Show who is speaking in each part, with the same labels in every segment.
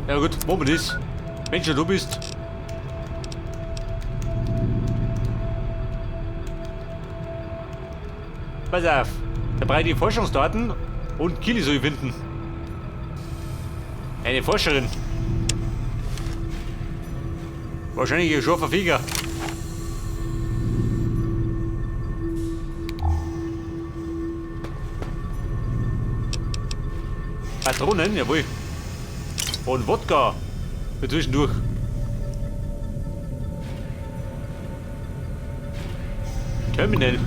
Speaker 1: Ja gut, machen wir das. Wenn schon du bist. Pass auf, da brauche ich die Forschungsdaten und Kili soll ich finden. Eine Forscherin. Wahrscheinlich ein scharfer Feger. Patronen, jawohl. Und Wodka. Für zwischendurch. Terminal.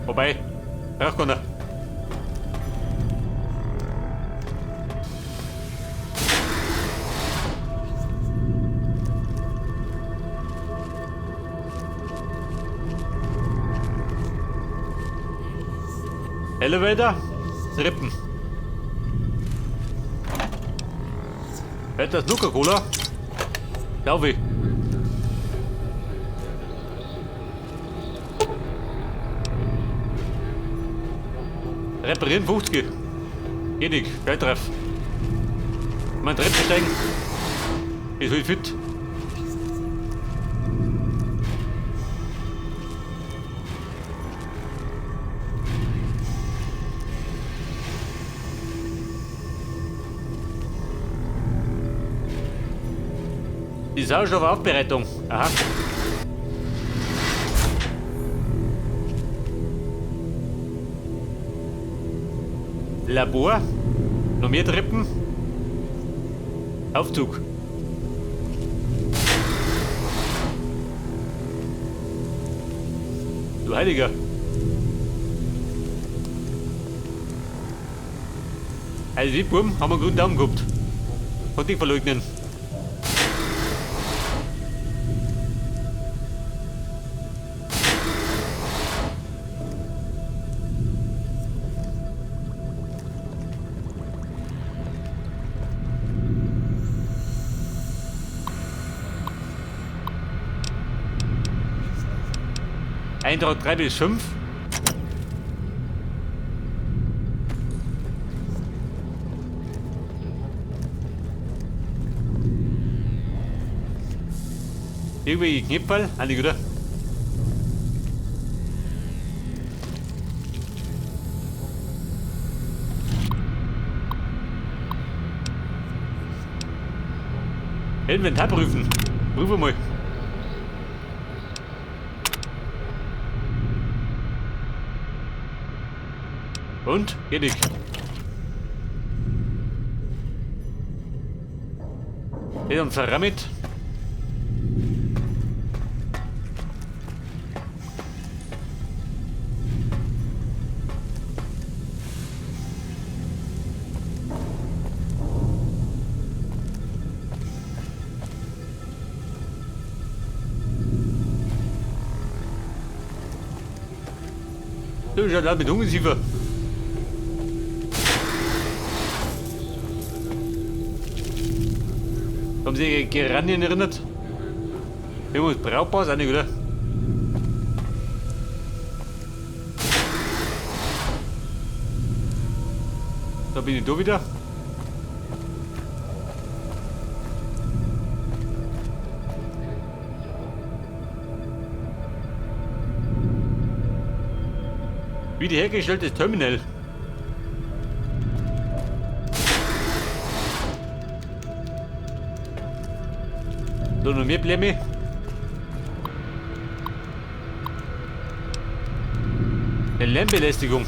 Speaker 1: Wobei, braucht keiner. Elevator, Rippen. Etwas Nuka-Cola? Glaube ich. Reparieren 50. Geht nicht, Geld drauf. Mein Treppen steigen. Ist halt fit. Die Sauerstoffaufbereitung. Aha. Labor. Noch mehr Treppen. Aufzug. Du Heiliger. Also die Buben haben einen guten Daumen gehabt. Konnte ich verleugnen. Eintrag 3 bis 5. Irgendwelche Knipperl, einige, oder? Inventar prüfen. Prüfen wir mal. Und? Geht nicht. Geht uns mit. Du schaut aus mit Ungeziefer. Haben Sie Geranien erinnert? Irgendwas Brauchbares auch nicht, oder? Da bin ich da wieder. Wiederhergestelltes Terminal. Da noch mehr Blämme. Eine Lärmbelästigung.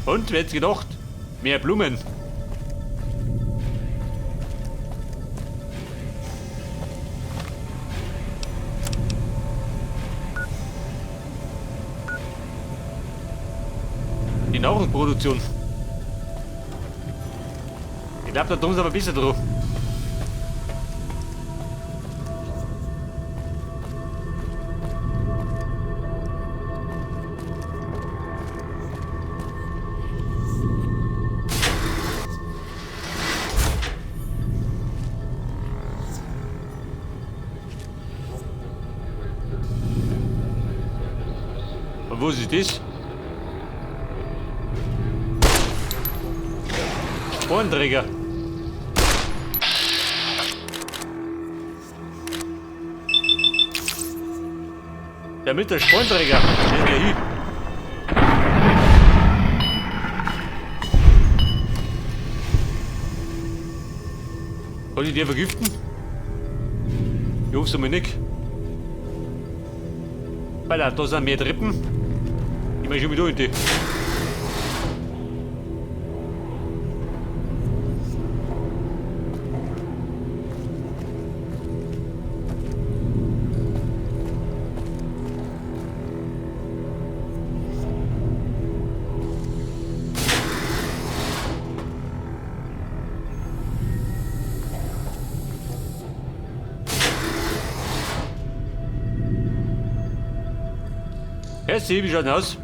Speaker 1: Und, wer hätte gedacht? Mehr Blumen. Die Nahrungsproduktion. Ich glaube, da tun sie aber besser drauf. Und wo ist das? Sporenträger. Der mit der Sporenträger. Der ist der hier. Kann ich den vergiften? Ich hoffe es einmal nicht. Weil da sind mehr Treppen. Ich meine schon wieder in die. Hey, wie schaut denn aus?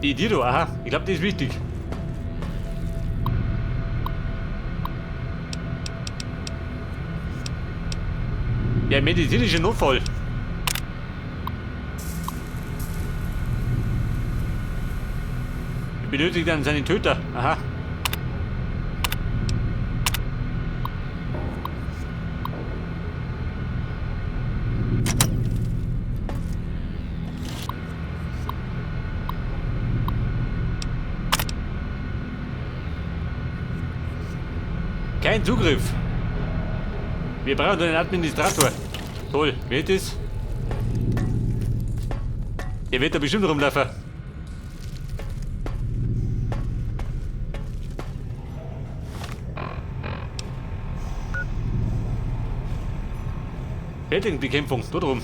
Speaker 1: Die Idee da, aha. Ich glaube, die ist wichtig. Der medizinische Notfall. Benötigt einen Sanitäter. Aha. Kein Zugriff. Wir brauchen einen Administrator. Toll, wer ist das? Der wird da bestimmt rumlaufen. Schädlingsbekämpfung, da drum.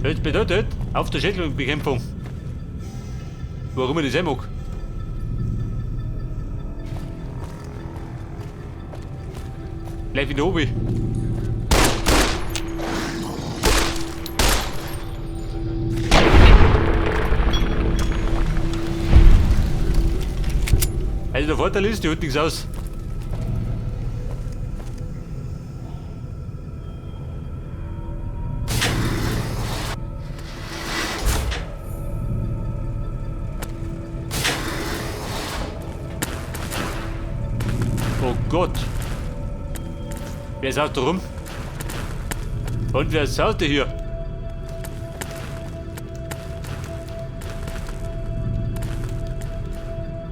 Speaker 1: Das bedeutet, auf der Schädlingsbekämpfung. Warum ich das eh mag. Gleich wieder oben. Also der Vorteil ist, die holt nichts aus. Oh Gott. Wer saust da rum? Und wer saust da hier?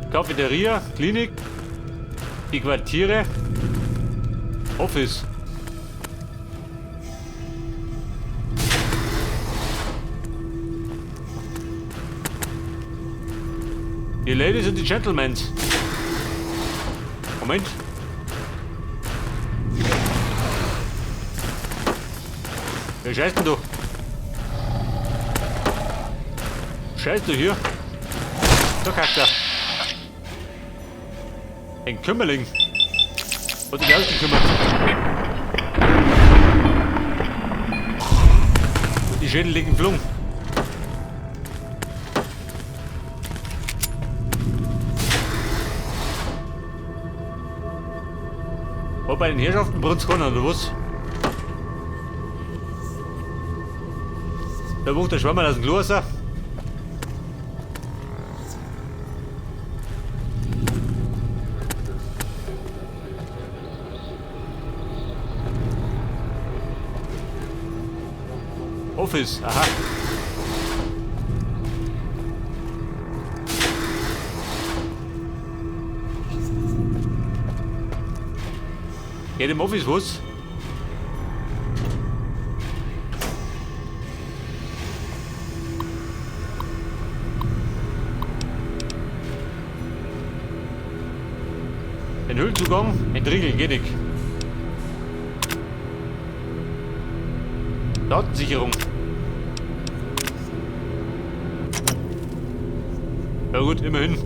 Speaker 1: Cafeteria, Klinik, die Quartiere, Office. Die Ladies und die Gentlemen. Moment. Wer scheißt denn du? Scheißt du hier? Da kackt er. Ein Kümmerling. Hat sich ausgekümmert. Und die Schädel liegen flung. War bei den Herrschaften brennt's keiner, oder was? Da wucht der Schwammerl aus dem Klo raus. Office, aha. Geht im Office was? Den Höhlenzugang entriegeln, geht nicht. Datensicherung. Ja gut, immerhin.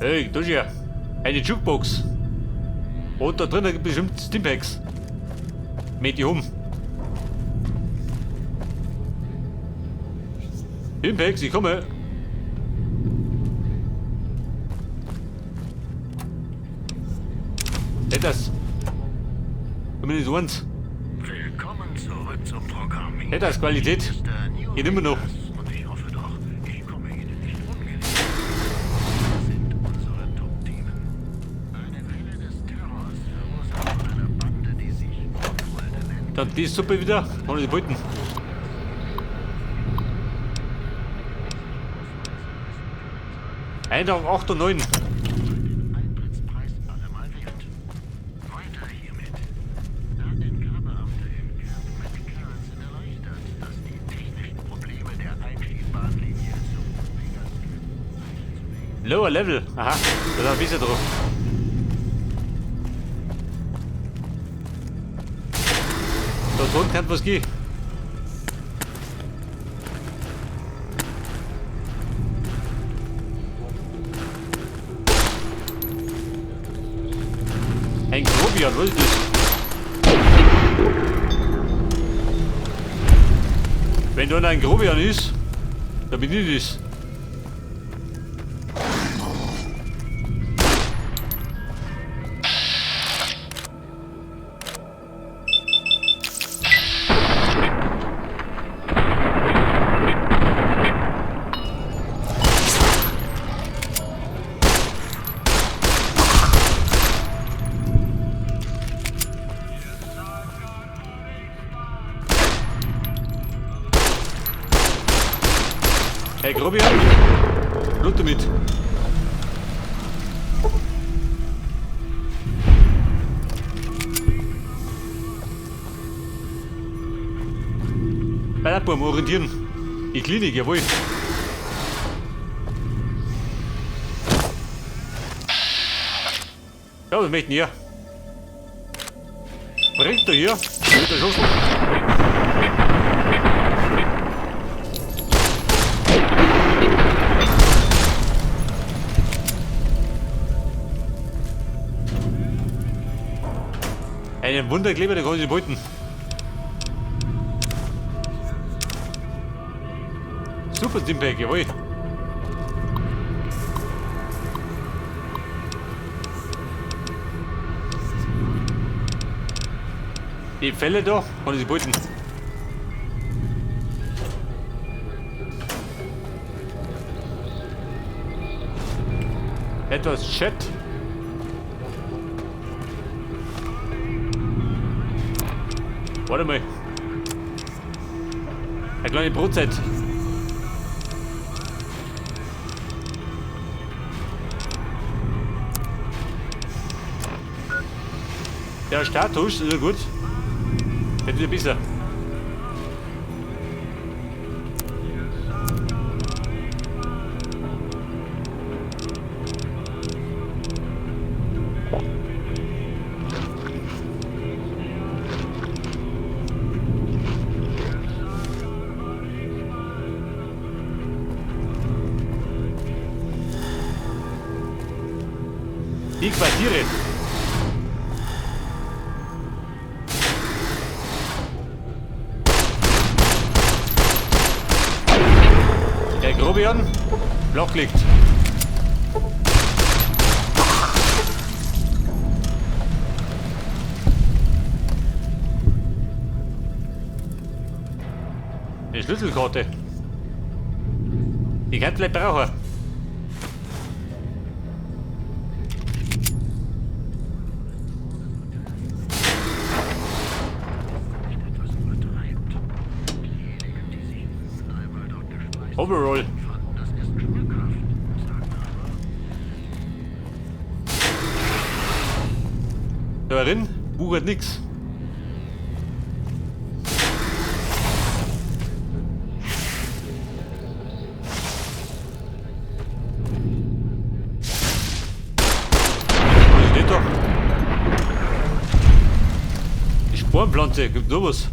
Speaker 1: Hey, da ist. Eine Jukebox. Und da drinnen gibt bestimmt Stimpacks. Mit die um. Stimpacks, ich komme. Etwas. Zumindest eins.
Speaker 2: Willkommen zurück zum Programm.
Speaker 1: Etwas Qualität. Geht immer noch.
Speaker 2: Und ich hoffe doch, ich komme Ihnen nicht ungelegen. Das sind unsere Top-Themen. Eine Welle des Terrors, verursacht von einer Bande, die sich Unholde nennt.
Speaker 1: Dann die Suppe wieder. Ohne die Beuten. Eintrag 8 und 9.
Speaker 2: Den Eintrittspreis allemal wert. Weiter hiermit. ANK-Beamte im Camp McCarran sind erleichtert, dass die technischen Probleme der Einschienbahnlinie zum Vegas Strip
Speaker 1: Lower Level. Aha, da ist ein bisschen drauf. Da drunten kann was gehen. Ein Grobian, was ist das? Wenn da ein Grobian ist, dann bin ich das. Hey Grobian, Blut damit. Bei der orientieren. Die Klinik, jawohl. Ja, was möchten hier? Bringt er hier? Wird er schossen. Einen Wunderkleber, der kann sich beuten. Super Stimpack, jawohl. Die Fälle da, kann ich beuten. Etwas Chat. Warte mal. Eine kleine Brotzeit. Der Status ist ja gut. Hätte ich besser. Die Quartiere. Der Grobian Block liegt. Eine Schlüsselkarte. Die kann vielleicht brauchen. Overall. Darin wuchert nix. Was ist das da? Die Sporenpflanze, gibt noch was.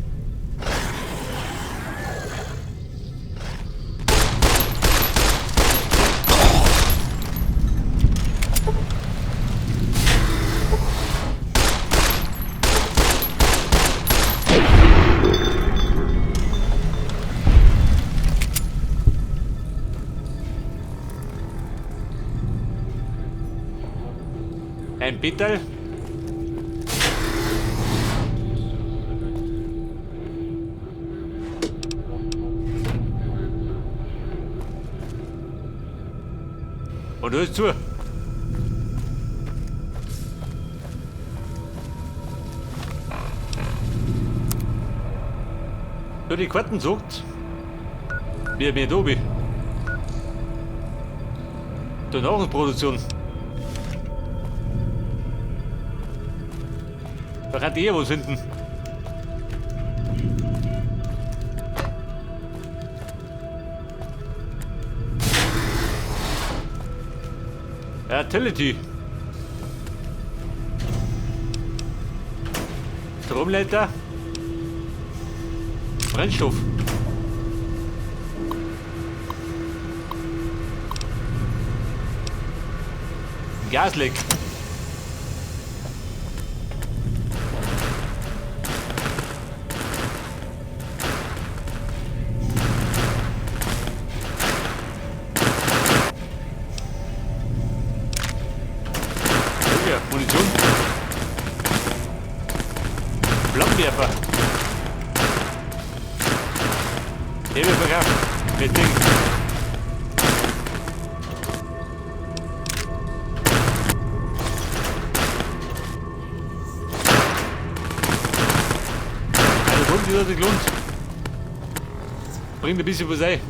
Speaker 1: Ein Petal. Und hör zu. So, die Karten sagt, wie mir da bin. Der Nahrungsproduktion. Da kann ich eher was finden. Artillery. Stromleiter. Brennstoff. Gasleck. Ja, Munition. Flammenwerfer. Hebelverkraft. Mit Ding. Also Bund, hat sich gelohnt. Bringt ein bisschen was ein.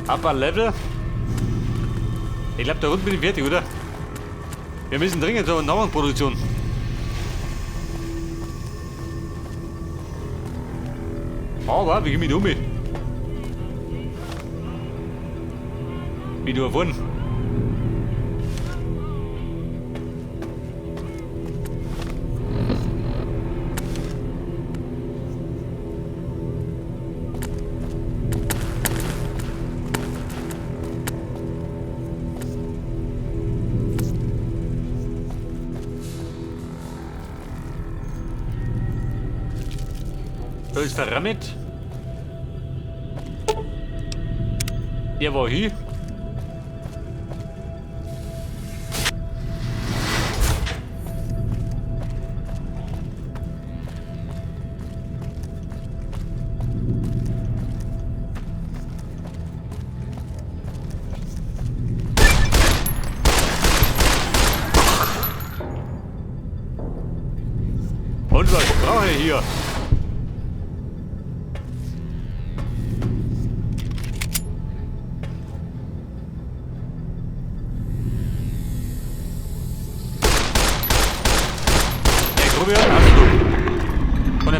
Speaker 1: Upper Level. Ich glaube, da unten bin ich fertig, oder? Wir müssen dringend zur Nahrungsproduktion. Aber wie komme ich da um? Wie du erfahren? Da ist der Ramit. Der war hier. Und was brauche ich hier?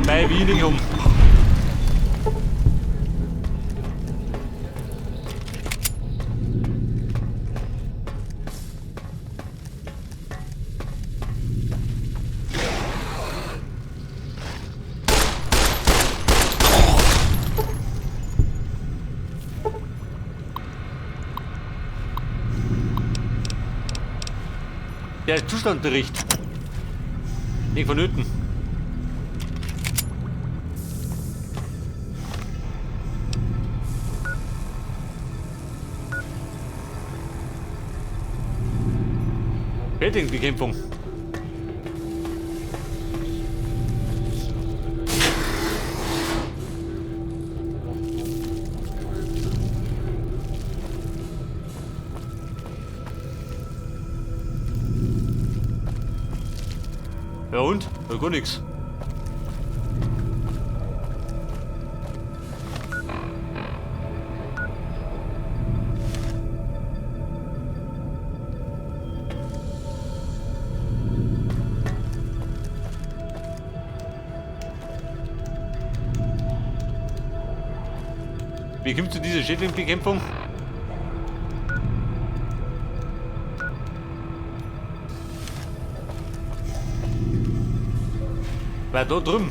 Speaker 1: Bei um. Der Zustandbericht. Nicht vonnöten. Schädlingsbekämpfung. Ja und? Ja, gar nichts. Wie kommst du dieser Schädlingsbekämpfung? War da drüben.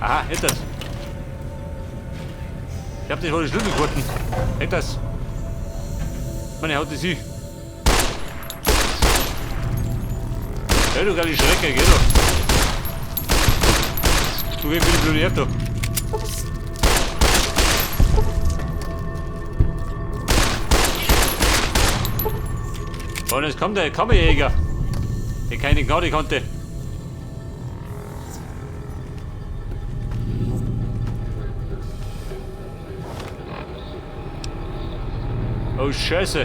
Speaker 1: Aha, jetzt das. Ich hab das wohl die Schlüsselkarten. Hätt das. Meine haut die sie. Ja, du geile Schrecke, geh doch. Du geh für die blöde Erde. Und jetzt kommt der Kammerjäger, der keine Gnade konnte. Oh Scheiße.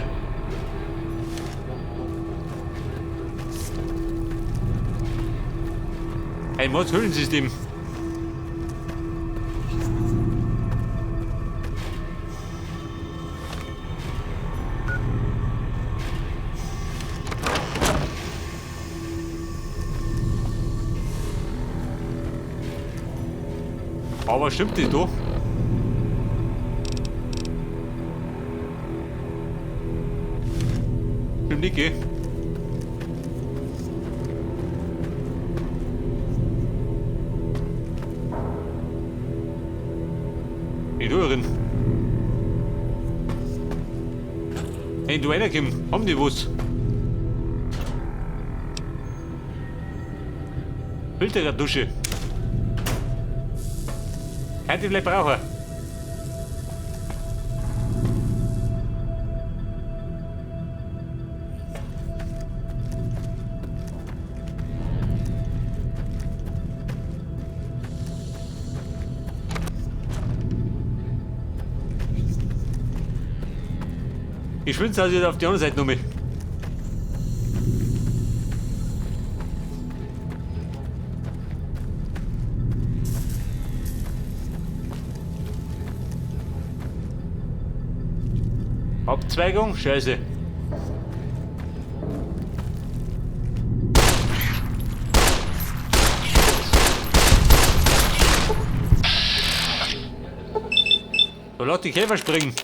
Speaker 1: Ein Mordshöhlensystem. Aber stimmt das doch? Stimmt nicht, gell? Hey, du drin. Hey, du einer, Kim, haben die was? Filterradusche. Kann ich vielleicht brauchen. Ich schwinze also wieder auf die andere Seite noch mit. Abzweigung? Scheiße. So, lass die Käfer springen.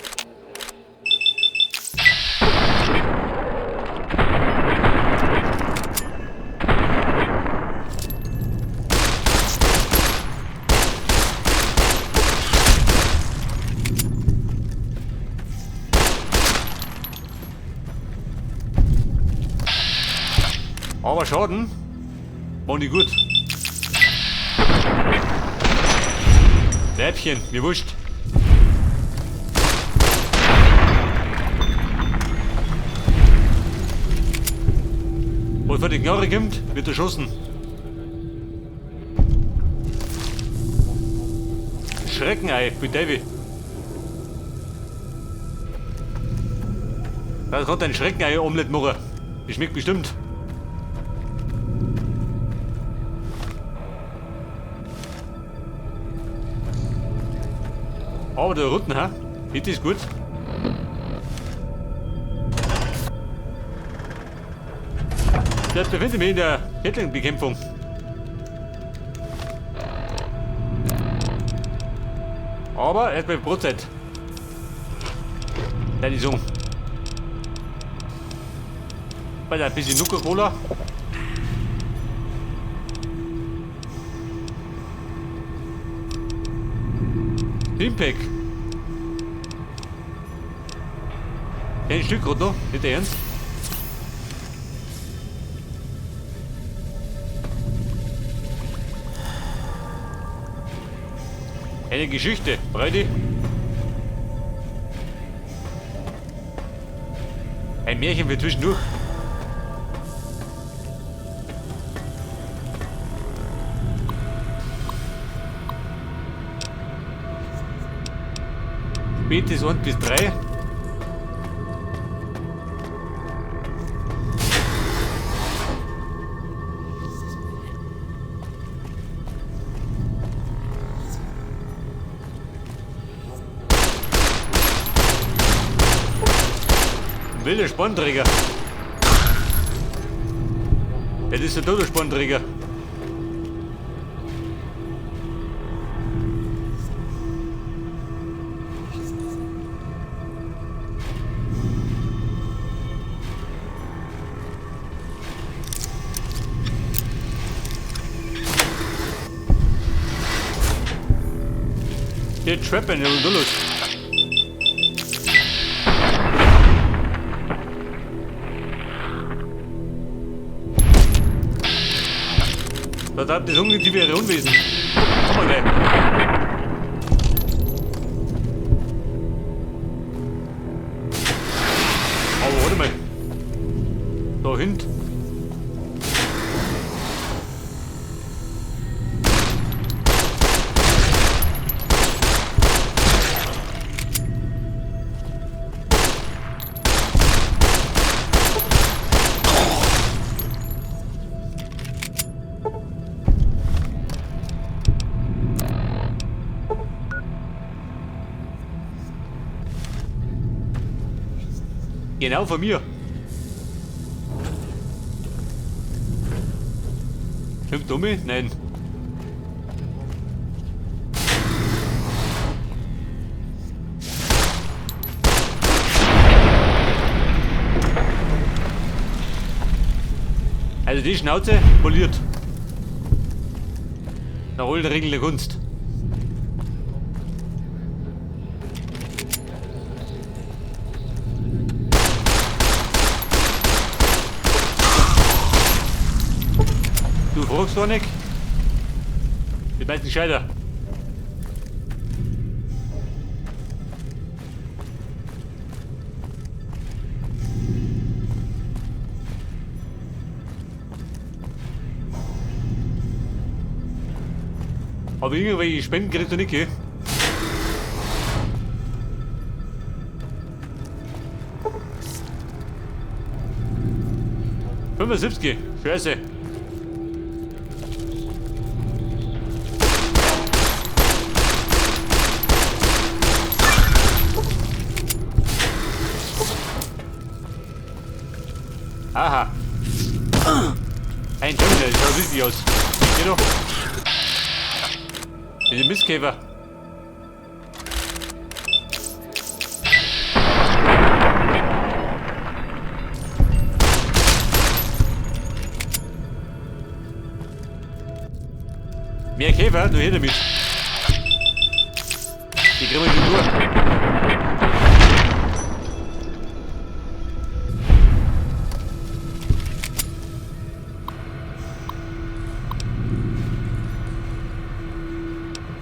Speaker 1: Aber Schaden war nicht gut. Leibchen, mir wurscht. Was vor die Knarre kommt, wird erschossen. Schreckenei, bitte. Da kommt ein Schreckenei-Omelett machen. Die schmeckt bestimmt. Aber da unten, ha? Hit ist gut. Jetzt befinde ich mich in der Schädlingsbekämpfung. Aber erstmal Brotzeit. Deine Sohn. Bei ein bisschen Nuka-Cola. Teampack. Ein Stück gerade noch, nicht ernst. Eine Geschichte, Freunde. Ein Märchen für zwischendurch. Spät ist 1 bis 3. Wilder Spannträger. Das ist der Toto-Spannträger. Die Treppen, was ist da los? Da treibt das Ungeziefer ihre Unwesen. Komm mal gleich. Aber warte mal. Da hinten. Genau von mir. Stimmt Dummi? Nein. Also die Schnauze poliert. Nach allen Regeln der Kunst. Du fragst doch nicht. Die meisten gescheiter. Aber irgendwelche Spenden kriegst du nicht, gell? 75, Scheiße. Aha. Ein Terminal, schaut richtig aus. Geh doch. Diese Mistkäfer. Mehr Käfer, nur her damit. Die kriegen wir schon durch.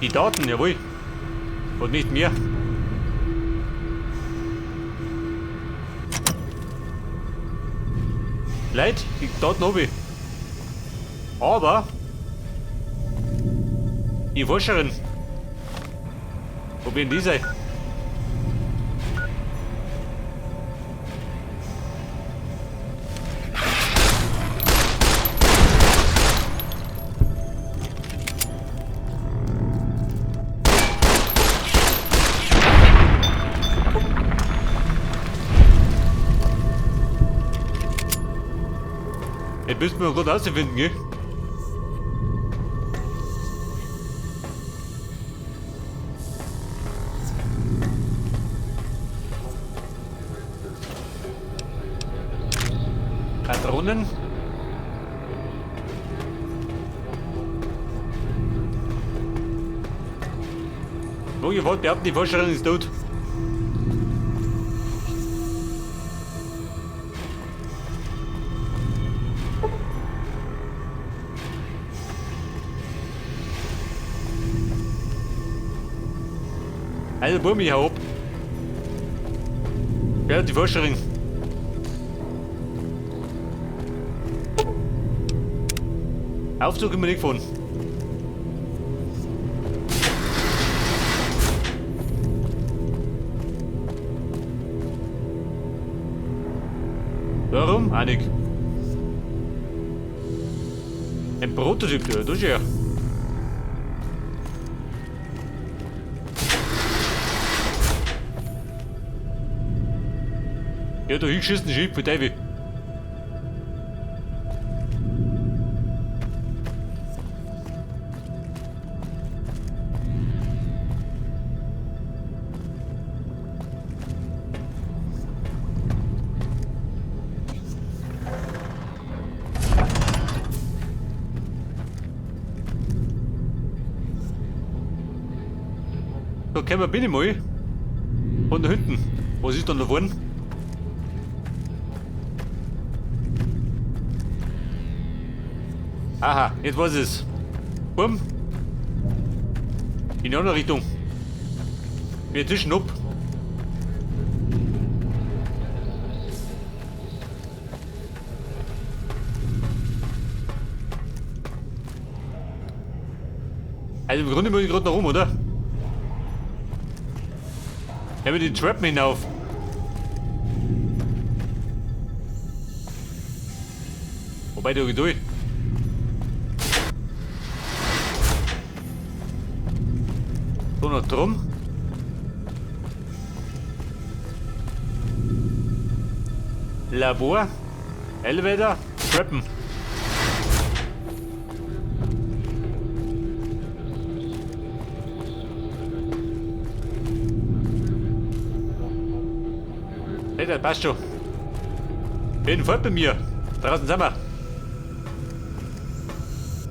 Speaker 1: Die Daten, jawohl. Und nicht mehr. Leid, die Daten hab ich. Aber die Forscherin, wo bin die sein? Jetzt müssen wir gerade rausfinden, gell? Patronen. Wo ihr wollt behaupten, die Forscherin ist tot. Also, Bumi, hau ab. Ja, die Forscherin. Aufzug immer nicht gefahren. Warum? Auch nicht. Ein Prototyp, ja, das ist ja. Ja, da hingeschissen, Schiff, für Teufel. Da können wir bin ich mal. Von da hinten. Was ist dann da vorne? Aha, jetzt weiß ich es. Bumm. In die andere Richtung. Wir tischen ab. Also im Grunde muss ich gerade noch rum, oder? Ja, mit den Treppen hinauf. Wobei, da geht durch. So, noch drum. Labor. Elevator. Treppen. Hey, das passt schon. Jeden Fall bei mir. Draußen sind wir.